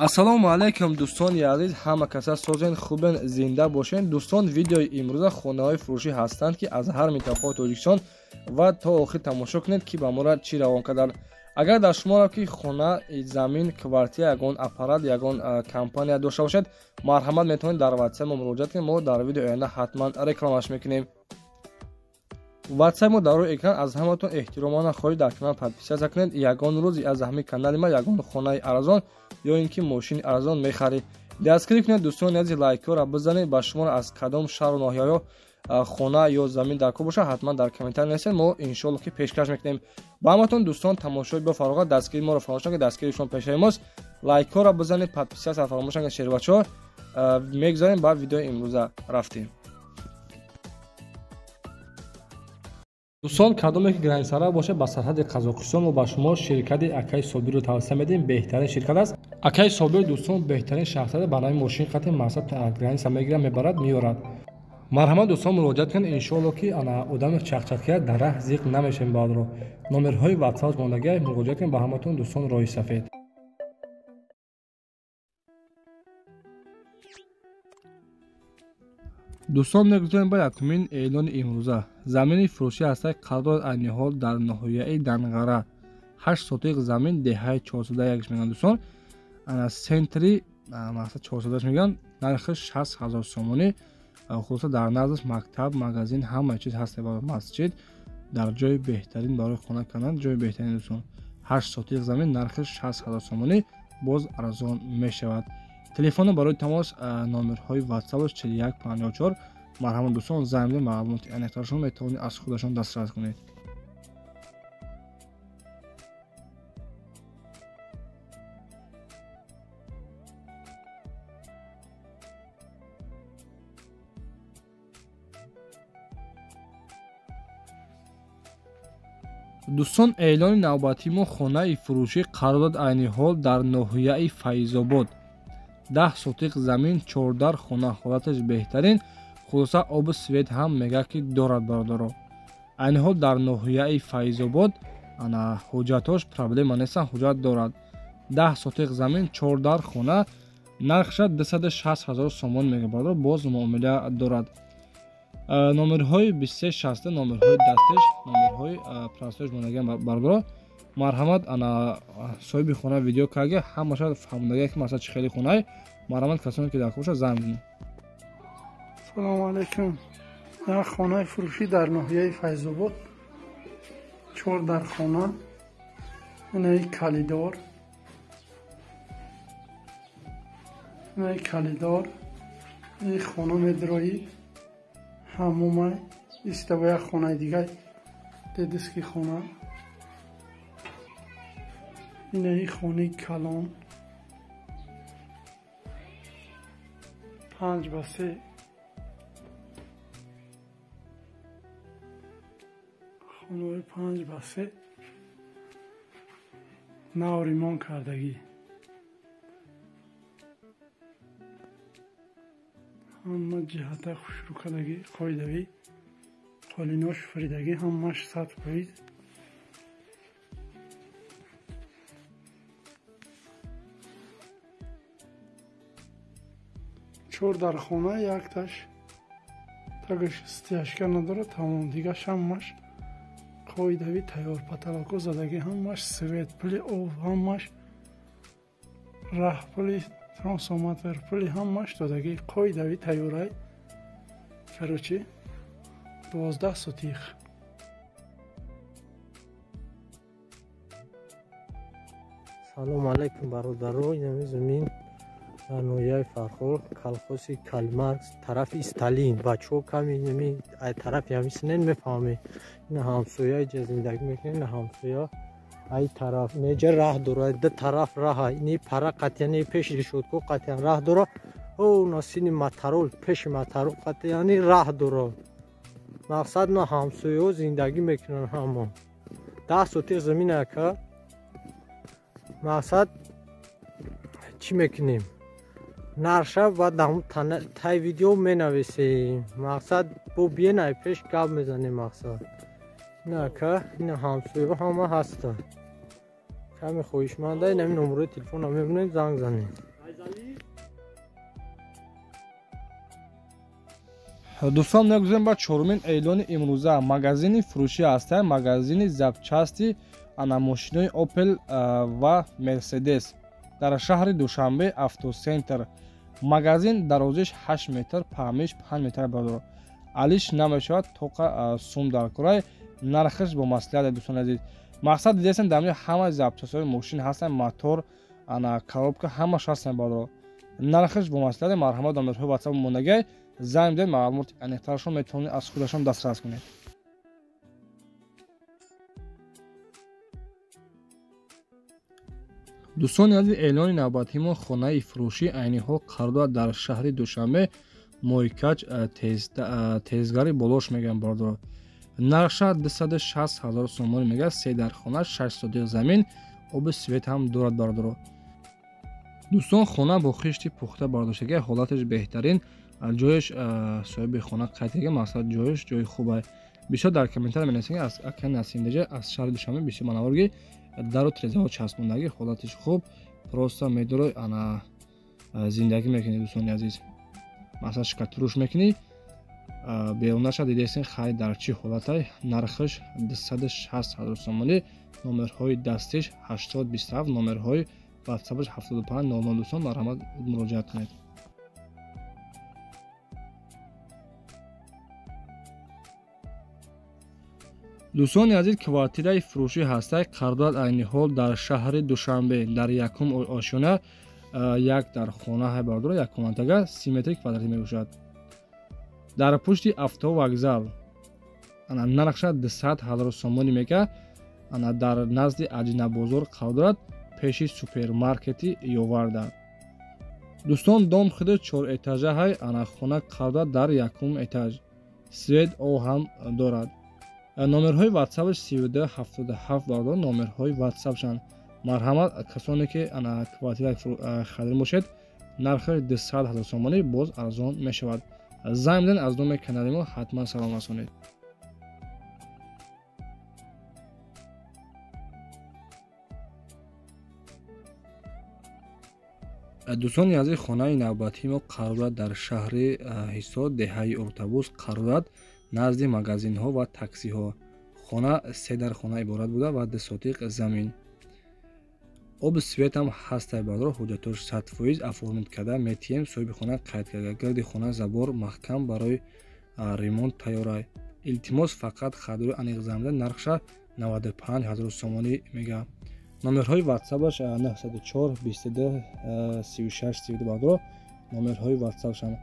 Ассалому алайкум дӯстони азиз, ҳама каса созен, хубен, зинда бошен. Дӯстон, видеои имрӯза хонаҳои фурӯшӣ ҳастанд, ки аз ҳар минтақаи Тоҷикистон ва то охир тамошо кунед, ки ба мора чӣ равон карданд. Агар дар шуморо ки хона, замин, квартира, ягон аппарат, ягон компания дошта бошед, марҳамат, метавонед дар WhatsApp мо муроҷиат кунед. Мо дар видеои оянда ҳатман рекламаш мекунем. WhatsApp мо дар рӯи экран. Аз ҳаматон эҳтиромона хоҳиш, дар канал подписаться кунед. Ягон рӯз аз ҳамин канали ма ягон хонаи арзон ё ин ки мошини арзон мехаред. Дастгирӣ кунед, дӯстони азиз, лайкҳоро бизанед. Ба шуморо аз кадом шаҳру ноҳияҳо хона ё замин дар кор бошад, ҳатман дар комментарий нависед, мо иншоалло ки пешкаш мекунем. Ба ҳаматон, дӯстон, тамошои бо фароғат, дастгирии моро фаромӯш накунед, дастгирии шумо пешаи мост. Лайкҳоро бизанед, подписаться фаромӯш накунед. Шербачаҳо, мегузарем ба видеои имрӯза, рафтем. Дӯстон, кадоме ки границара бошад ба сарҳади Қазоқистон, мо ба шумо ширкати Акаи Собирро тавсия медиҳем. Беҳтарин ширкат аст Акаи Собир, дӯстон, беҳтарин шахсият. Ба нави мошин қати мақсад граница мегирад, мебарад, меорад. Марҳамат, дӯстон, муроҷиат кунед. Иншоалло ки ана одами чақчақия дар раҳ зиқ намешавем. Баъдро номерҳои ватсап мондагиа, муроҷиат кунед. Ба ҳаматон, дӯстон, роҳи сафед. Дӯстон, мегузорем ба якумин эълони имрӯза. Замини фурӯшӣ ҳастаи қарор айни ҳол дар ноҳияи Данғара, 8 сотиқ замин, деҳаи Чорсуда якш мегӯянд, дӯстон, центри мақсад Чорсудаш мегӯянд. Нархи 60 000 сомонӣ. Хулоса, дар наздаш мактаб, магазин, ҳама чиз ҳаст, масҷид. Дар ҷои беҳтарин барои хона кардан, ҷои беҳтарин, дӯстон. 8 сотиқ замин, нархи 60 000 сомонӣ, боз арзон мешавад. Телефоно барои тамос, номерҳои ватсапаш 41 54. Марҳамат, дӯстон, занг бизанед, маълумоти аниқтарашон метавонед аз худашон дастрас кунед. Дӯстон, эълони навбатии мо: хонаи фурӯшӣ қарор дод айни ҳол дар ноҳияи Файзобод, 10 сотиқ замин, чордар хона, ҳолаташ беҳтарин. Хулоса, обу свет ҳам мегӯяд ки дорад, бародаро. Айни ҳол дар ноҳияи Файзобод. Ана, ҳуҷҷатҳош проблема нестанд, ҳуҷҷат дорад. 10 сотиқ замин, чордар хона, нархша 260 000 сомон мегӯяд, бародаро, боз муомила дорад. Номерҳои 23 60, номерҳои дастиш, номерҳои простоиш мондагиам, бародаро. Марҳамат, ана соҳиби хона видео карда, ҳамаша фаҳмондагия, ки масалан чӣ хели хонае. Марҳамат, касоне ки дар бошад, занг бизанед. Салому алайкум. Як хонаи фурӯшӣ дар ноҳияи Файзобод, чор дар хона, инаи калидор, инаи калидор, ин хона медроӣ, ҳаммомай, иста ба як хонаи дигар, детский хона, инаи хонаи калон, 5 ба 3, хонаҳои 5 ба 3, нав ремонт кардагӣ, ҳама ҷиҳата хушрӯ кардагӣ, қоидавӣ, қолинош фуридагӣ, ҳамаш 100%. Чор дар хона, якташ тагаш стяжка надорад, тамом, дигаш ҳамаш қоидавӣ тайёр, потолоко задагӣ, ҳамаш свет, пули об ҳамаш, раҳ пули, трансформатор пули, ҳамаш додагӣ, қоидавӣ тайёрай. Короче, 12 сотих. Салому алайкум, бародаро. Инами замин дар ноҳияи Фархор, колхози Карл Маркс, тарафи Сталин. Бачаҳо ками инами ай тарафи ҳами синен мефаҳмед. Ина ҳамсоя иҷа зиндагӣ мекунед, ина ҳамсоя ай тараф неҷа раҳ дорад, ду тараф раҳа, ини пара қатъяни пеши решотко қатъян раҳ дора, о насини матарол, пеши матарол қатъяни раҳ дора. Мақсад, на ҳамсояҳо зиндагӣ мекунанд ҳамо. 10 сотиқ замин, ака. Мақсад, чӣ мекунем? Нарша баъд тай видео менависем. Мақсад, бо биен ай пеш гап мезанем. Мақсад, ина ака, ина ҳамсояҳо ҳама ҳастанд. Ками хоҳишманда ин номерои телефонро мебинед, занг занед. Дӯстон, мегузарем ба чорумин эълони имрӯза. Магазини фурӯшӣ ҳаста, магазини запчасти ана мошинои Opel ва Mercedes дар шаҳри Душанбе, Автоцентр. Магазин дарозиш 8 метр, паҳмиш 5 метр бародаро. Алиш намешавад, тоқа сум дар курай, нархаш бо маслиҳат, дӯстони азиз. Мақсад дидесен, дар инҷо ҳама запчастҳои мошин ҳастанд, мотор, ана коробка ҳамаш ҳастанд бародаро. Нархаш бо маслиҳат, марҳамат, номерҳои WhatsApp мондагай, занг бидед, маълумоти аниқтарашон метавонед аз худашон дастрас кунед. Дӯстони азиз, эълони навбатии мо хонаи фурӯшӣ айни ҳол қарор дорад дар шаҳри Душанбе, Мойкач, тезгари болош мегӯям бародаро. Нархша 260 ҳазор сомонӣ мегӯяд, се дар хона, 6 сотих замин, оби свет ҳам дорад бародаро. Дӯстон, хона бо хишти пухта бардоштагӣ, ҳолаташ беҳтарин, ҷояш соҳиби хона қайд карда, мақсад ҷояш ҷои хуб аст. Бисёр дар комментария менависанд аз акай Насимдеҷа аз шаҳри Душанбе бисёр манавор ки дару трезаҳо часпондагӣ, ҳолаташ хуб, просто медорой ана зиндагӣ мекунӣ дӯстони азиз. Масалан шикатуруш мекунӣ, берунаша дидесен хай дар чӣ ҳолатай. Нархаш 260 ҳазор сомонӣ, номерҳои дастиш 827, номерҳои ватсапаш 75 00. Дӯстон, марҳамат, муроҷиат кунед. Дӯстони азиз, квартираи фурӯшӣ ҳастай, қарор дорад айни ҳол дар шаҳри Душанбе, дар якум ошёна, як дар хона ҳай бародаро, як комнатага 30 метри квадратӣ мебошад. Дар пушти автовокзал. Ана нархша 200 ҳазор сомонӣ мега, ана дар назди Аҷинабозор қарор дорад, пеши супермаркети Ёварда. Дӯстон, дом худи 4 этажа ҳай, ана хона қарор дорад дар якум этаж. Свет о ҳам дорад. Номерҳои ватсапаш 32 77 бародаро, номерҳои ватсапшанд. Марҳамат, касоне ки ана квартира харидор бошед, нархи 200 ҳазор сомонӣ боз арзон мешавад. Занг биден, аз номи канали мо ҳатман салом расонед. Дӯстони азиз, хонаи навбатии мо қарор дорад дар шаҳри Ҳисор, деҳаи Ортабуз, қарор дорад назди магазинҳо ва таксиҳо. Хона се дар хона иборат буда ва 2 сотиқ замин. Оби свет ҳам ҳастай бародаро, ҳуҷҷатош 100% оформить карда метиҳем, соҳиби хона қайд карда. Гирди хона забор маҳкам барои ремонт тайёрай. Илтимос, фақат харидори аниқ замида, нархша 95 ҳазор сомонӣ мега. Номерҳои ватсапаш 904 22 36 32 бародаро, номерҳои ватсапшанд.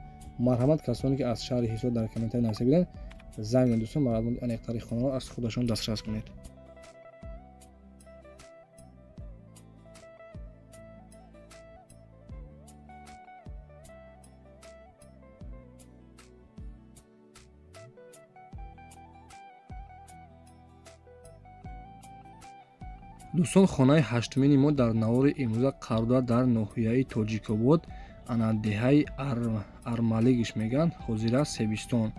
Марҳамат, касоне ки аз шаҳри Ҳисор дар комментария нависта буданд, занг бидед дӯстон, маълумоти аниқтари хонаро аз худашон дастрас кунед. Дӯстон, хонаи ҳаштумини мо дар навори имрӯза қарор дорад дар ноҳияи Тоҷикобод, ана деҳаи Армалигиш мегӯянд, ҳозира Себистон.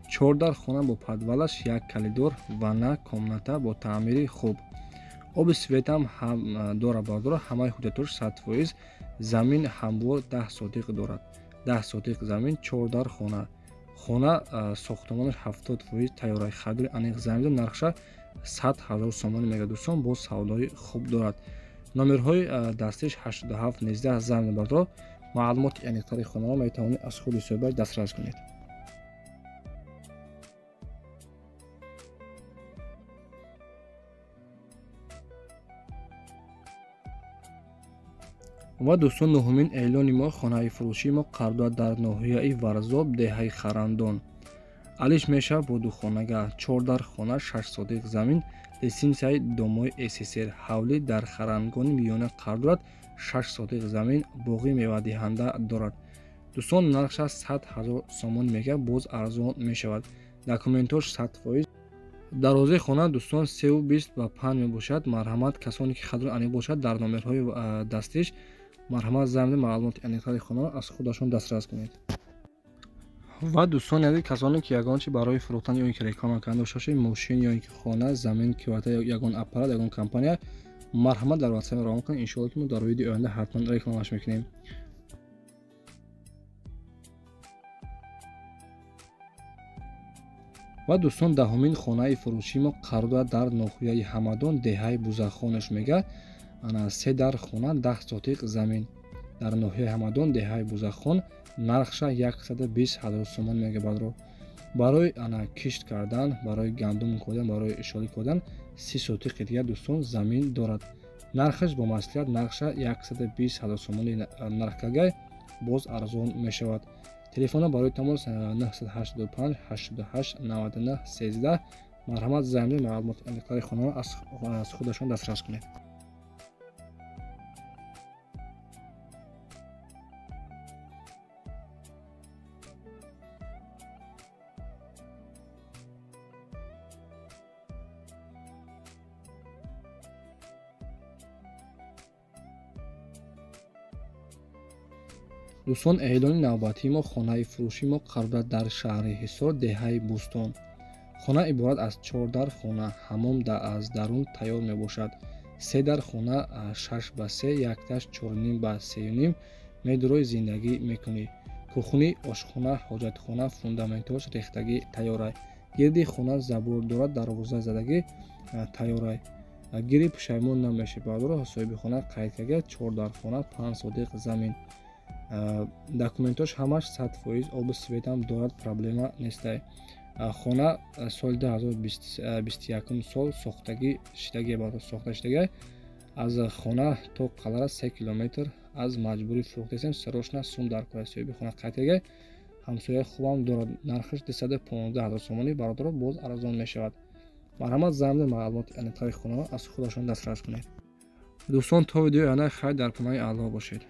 4 дар хона бо подвалаш, як коридор, ванна, комната бо таъмири хуб. Оби свет ҳам дорад бародаро, ҳамаи ҳуҷҷатош 100%, замин ҳамвор 10 сотиқ дорад. 10 сотиқ замин, 4 дар хона. Хона сохтмонаш 70% тайёра, харидори аниқ замин, нархша 100 ҳазор сомонӣ мега. Дӯстон, боз савдои хуб дорад. Номерҳои дастиш 87 19 замин бародаро. Маълумоти аниқтари хонаро метавонед аз худи соҳибаш дастрас кунед. Ва дӯстон, нуҳумин эълони мо хонаи фурӯшии мо қарор дорад дар ноҳияи Варзоб, деҳаи Харандон. Алиш мешавад бо духонага, 4 дар хона, 6 сотиқ замин, литсензияи домои СССР, ҳавлӣ дар Харангони миёна қарор дорад, 6 сотиқ замин, боғи мевадиҳанда дорад. Дӯстон, нархша 100 ҳазор сомон мега, боз арзон мешавад. Документош 100%. Дарозаи хона дӯстон 3,20 ба 5 мебошад. Марҳамат, касоне ки харидори аниқ бошад, дар номерҳои дастиш марҳамат занг бидед, маълумоти аниқтари хонаро аз худашон дастрас кунед. Ва дӯстони азиз, касоне ки ягон чи барои фурӯхтан ё ин ки реклама кардан дошта бошед, мошин ё ин ки хона, замин, квартира, ягон аппарат, ягон компания, Марҳамат, дар WhatsApp равон кунед, иншоалло ки мо дар видеои оянда ҳатман рекламаш мекунем. Ва дӯстон, даҳумин хонаи фурӯшии мо қарор дорад дар ноҳияи Ҳамадон, деҳаи Бузахонаш мега. Ана се дар хона, 10 сотиқ замин дар ноҳияи Ҳамадон, деҳаи Бузахон, нархша 120 000 сомон мега бадро. Барои ана кишт кардан, барои гандум кодан, барои шолӣ кодан 30 сотиқи дигар дӯстон замин дорад. Нархаш бо маслиҳат, нархша 120 000 сомони нарх кагай, боз арзон мешавад. Телефона барои тамос 985 88 99 13. Марҳамат, занг занед, маълумоти аниқтари хонаро аз худашон дастрас кунед. Дӯстон, эълони навбатии мо, хонаи фурӯшии мо қарор дорад дар шаҳри Ҳисор, деҳаи Бӯстон. Хона иборат аз 4 дар хона, ҳамом аз дарун тайёр мебошад. 3 дар хона 6 ба 3, якташ 4,5 ба 3,5 медрои зиндагӣ мекунӣ. Кухни, ошхона, ҳоҷатхона, фундаментҳош рехтагӣ тайёрай. Гирди хона забор дорад, дарвоза задагӣ тайёрай. Гири пушаймон намешавед бародаро, соҳиби хона қайд карда 4 дар хона, 5 сотиқ замин. Документош ҳамаш 100%, обу светам дорад, проблема нестай. Хона соли 2021 сол сохтагӣ шидагӣ барои сохта шидагӣ. Аз хона то қалара 3 километр аз маҷбурӣ фурӯхтесем, срочно сум дар кора соҳиби хона қайд карда. Ҳамсояи хубам дорад, нархаш 215 000 сомонӣ бародаро, боз арзон мешавад. Марҳамат, занг занед, маълумоти аниқтари хонаро аз худашон дастрас кунед. Дӯстон, то видеои оянда хайр, дар паноҳи Аллоҳ бошед.